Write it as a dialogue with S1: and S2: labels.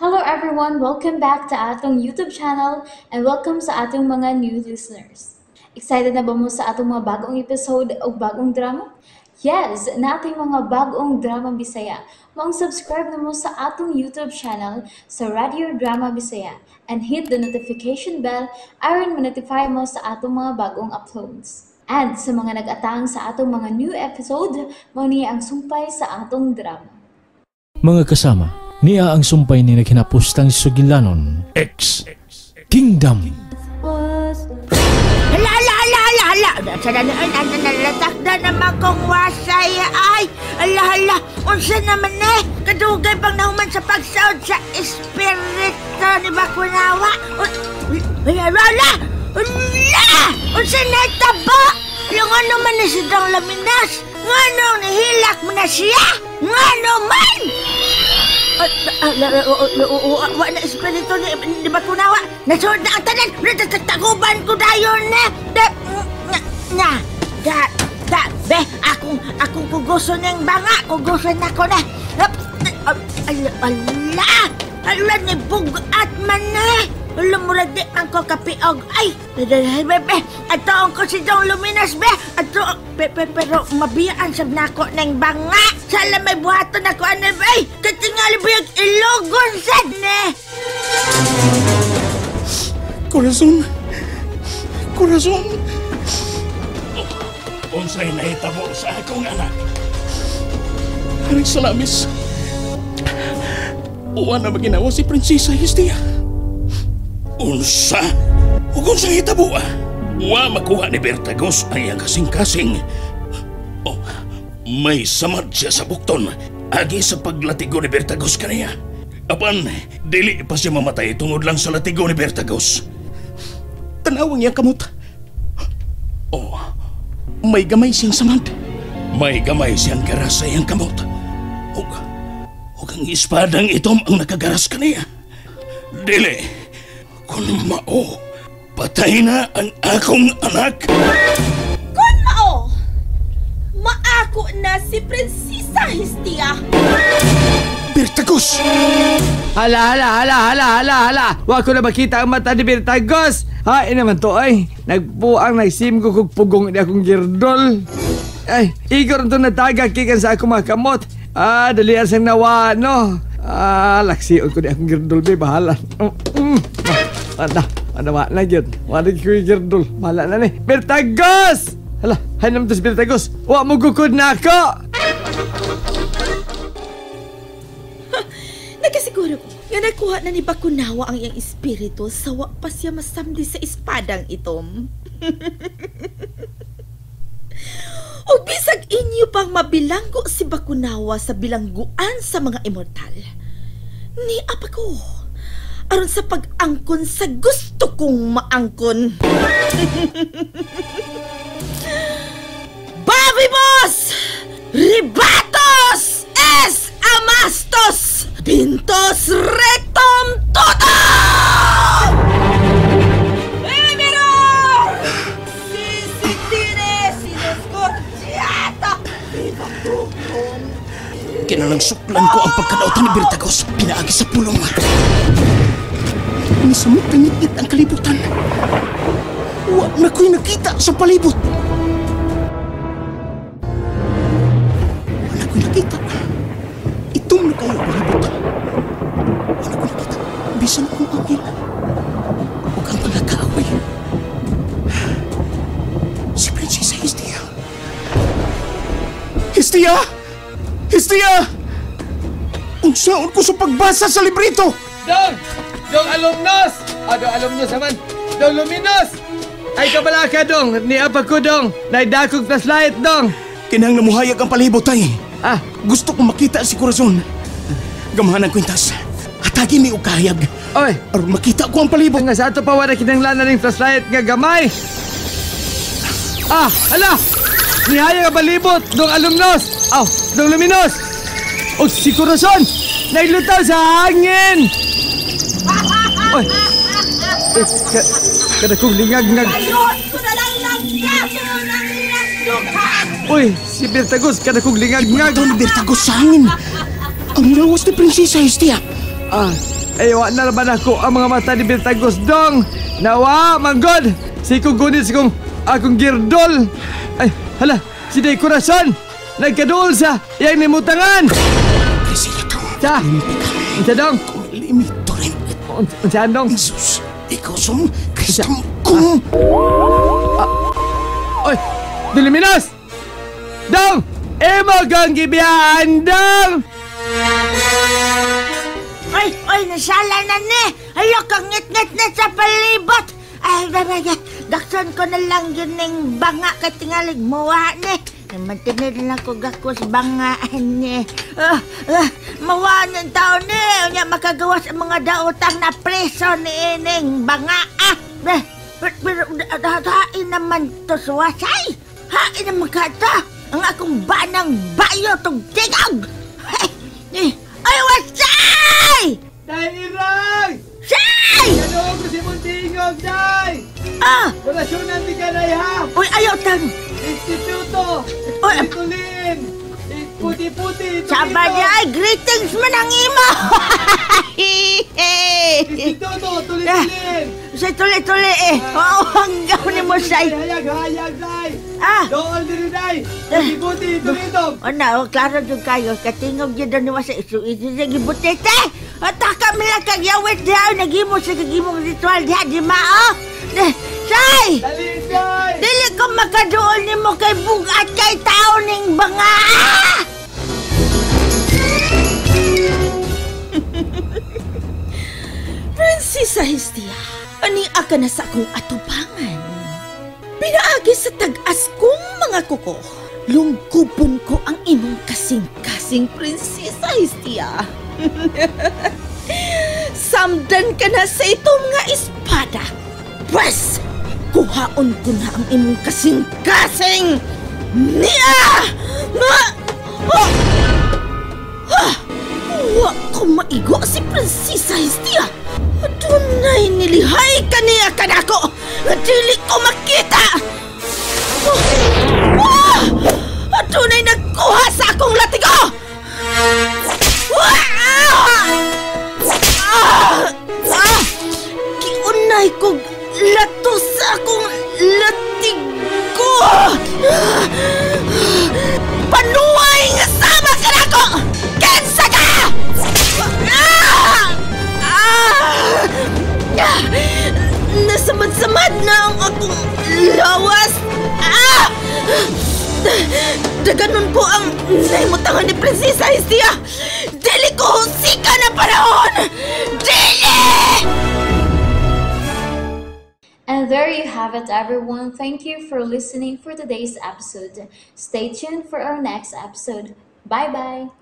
S1: Hello everyone! Welcome back to atong YouTube channel and welcome sa atong mga new listeners. Excited na ba mo sa atong mga bagong episode o bagong drama? Yes! Nating mga bagong drama Bisaya. Maong subscribe na mo sa atong YouTube channel sa Radio Drama Bisaya and hit the notification bell aron ma-notify mo sa atong mga bagong uploads. And sa mga nag-atang sa atong mga new episode, mao ni ang sumpay sa atong drama.
S2: Mga kasama, niya ang sumpay ni naghinapustang sugilanon, X Kingdom.
S3: Hala, hala, hala, hala, hala. Natakda naman kong wasay, ay. Hala, hala, unsa naman eh. Kadugay pang nahuman sa pagsaod sa espiritu ni Bakunawa. Hala, hala, hala! Unsa na itabo? Nga naman ni si Dong Laminas? Nga nung nihilak mo na siya? Nga naman! Wa na espiritu ni Bakunawa. Nasuod na ang tanan. Nataguban ko dayon na. Na, da, da, be, akong kuguso ng banga. Kuguso na ko na. Ala, ala, ni bugat man na. Alam mo di ang ko kapiog. Ay, be, atoong ko si Dong Luminas, be. Ato, pero mabiyaan sab nako ng banga. Sala may buhaton ako, ano, ay, katingali ba yung ilogon sad ne?
S4: Corazon! Corazon!
S5: Unsay nahitabo sa akong anak?
S4: Haring Salamis, uwa na maginawa si Prinsesa Hestia.
S5: Unsa? Ug unsang hitabo? Wa makuha ni Bertagos ang iyang kasing-kasing. Oh, may samad siya sa bukton. Agi sa paglatigo ni Bertagos kaniya. Apan, dili pa siya mamatay tungod lang sa latigo ni Bertagos.
S4: Tanawang iyang kamot. Oh, may gamay siyang samad.
S5: May gamay siyang garas sa iyang kamot. Ug ang espadang itom ang nakagaras kaniya. Dili. Kung mao, patay na ang akong anak.
S6: Kung mao, maako na si Prinsesa Hestia.
S4: Bertagos!
S7: Hala, hala, hala, hala, hala, hala. Wa ko na makita ang mata ni Bertagos. Hay naman to, ay. Nagpuang nagsimgo kog pugong ni akong girdol. Ay, igor itong nataga kikan sa akong mga kamot. Ah, dalian sang nawa, no? Ah, laksiyon ko ni akong girdol, be. Bahala. Anda, anda, wa na gyud. Wa na gyud girdol. Bahala na ni. Bertagos! Hala, hay naman to si Bertagos. Wa mo gukod na ako!
S6: Nakasiguro ko nga nakuha na ni Bakunawa ang iyang espiritu sa wa pa siya masamdi sa espadang itom. O bisag inyo pang mabilanggo si Bakunawa sa bilangguan sa mga immortal. Ni apa ko aron sa pag-angkon sa gusto kong maangkon. Babibos! Ribatos! Es amastos! Bintos rectum toto! Primero! Sisitine sinuscordiata! Viva tutum!
S5: Kinalangsuklan ko ang pagkadautan ni Bertagos. Pinaagi sa pulong.
S4: Nisamot na ngitngit ang kalibutan. Wa na ko'y nakita sa palibot. Wala ko'y nakita. Itom na kayo palibot. Wala ko'y nakita. Bisan akong anghel. Huwag ang mga kaaway. Si Prinsesa Hestia. Hestia! Hestia! Unsaon ko sa pagbasa sa librito?
S7: Dong! Dong alumnos! Ah, dong alumnos naman! Dong Luminos! Ay, kabala ka, dong! Niapa ko, dong! Naidakog flashlight, dong!
S4: Kinahang namuhayag ang palibot, ay!
S7: Ah!
S4: Gusto kong makita si Corazon. Gamahan ang kwintas. Hatagi mi og kahayag.
S7: Oy!
S4: Aron makita ko ang palibot.
S7: Nga sa ato pa wala kinahanglan na ning flashlight nga gamay! Ah! Hala! Nihayag ang palibot! Dong alumnos! Aw! Dong Luminos! O si Corazon! Naglutaw sa hangin! Oy! Kada kong lingag-ngag.
S6: Ayun ko na lang ng kaso ng inasdukan!
S7: Uy! Si Bertagos, kada kong lingag-ngag.
S4: Ito ni Bertagos sa hangin. Ang lawas ni Prinsesa Hestia.
S7: Ah, Ay, wa na naman ako ang mga mata ni Bertagos dong. Nawa, manggod. Si kong gunit si kong akong girdol. Ay, hala, si Day Corazon. Nagkaduol sa iyang nimutangan. Sa, unsa dong? Unsa dong?
S5: Jesus, ikaw sum, Kristum kung.
S7: Oy, Duliminos! Dong! Imo kang gibiyaan, dong!
S3: Ay, ay, nasala na ni! Hala, kang ngit-ngit na sa palibot! Ay, ay, dakson ko na lang yun ng banga kay tingalig muwa ni. Mantinid lang ko gakos banga ni. Mawa ng tao ni. Unya makagawas ang mga daotang na preso ni ining banga. Ah, pero hain naman to suwasay. Hain naman ka to. Ang akong banang bayo tong tingog. Ay, wasay!
S7: Day, Irang!
S3: Say!
S7: Kanuog ko si Muntingog, Day!
S3: Ah!
S7: Relasyonan di ka, Day, ha?
S3: Uy, ayaw tang!
S7: Instituto!
S3: Uy!
S7: Itulin! Puti-puti!
S3: Sama niya ay greetings man ang imo!
S7: Instituto! Tulin-tulin!
S3: Say tuli-tuli eh! Oo, hanggaw ni mo say!
S7: Hayag-hayag, Day!
S3: Ah!
S7: Dool diri, Day! Puti-puti! Itulitong!
S3: O na, oh, klaro dyan kayo. Katingog yun daw ni Wasa. Isu, isu, sa gibutete! At taka mila kag yawit diha. Naghimo sa kagimong ritual diha, di mao! Say!
S7: Dali, Day!
S3: Dili ko makaduol nimo kay bugat kay tao ning banga!
S6: Prinsesa Hestia, ani ka na sa akong atubangan. Pinaagi sa tag-as kong mga kuko, lungkupon ko ang imong kasing-kasing, Prinsesa Hestia. Samdan ka na sa itong nga espada. Pwes, kuhaon ko na ang imong kasing-kasing. Niya! Ma! Oh! Ah! Wa ko maigo si Prinsesa Hestia. Adunay nilihay kaniya kanako nga dili ko makita. Ah! Adunay nagkuha sa akong latigo. Ah! Ah! Ah! Giunay kog lato sa akong latigo. Panuay nga sama kanako. Kinsa ka? Ah! Ah! Ah! Nasamad-samad na ang akong lawas. Ah! Daganon ko ang naimutangan ni Prinsesa Hestia. Dili ko husika na panahon! Dili!
S1: And there you have it, everyone. Thank you for listening for today's episode. Stay tuned for our next episode. Bye-bye!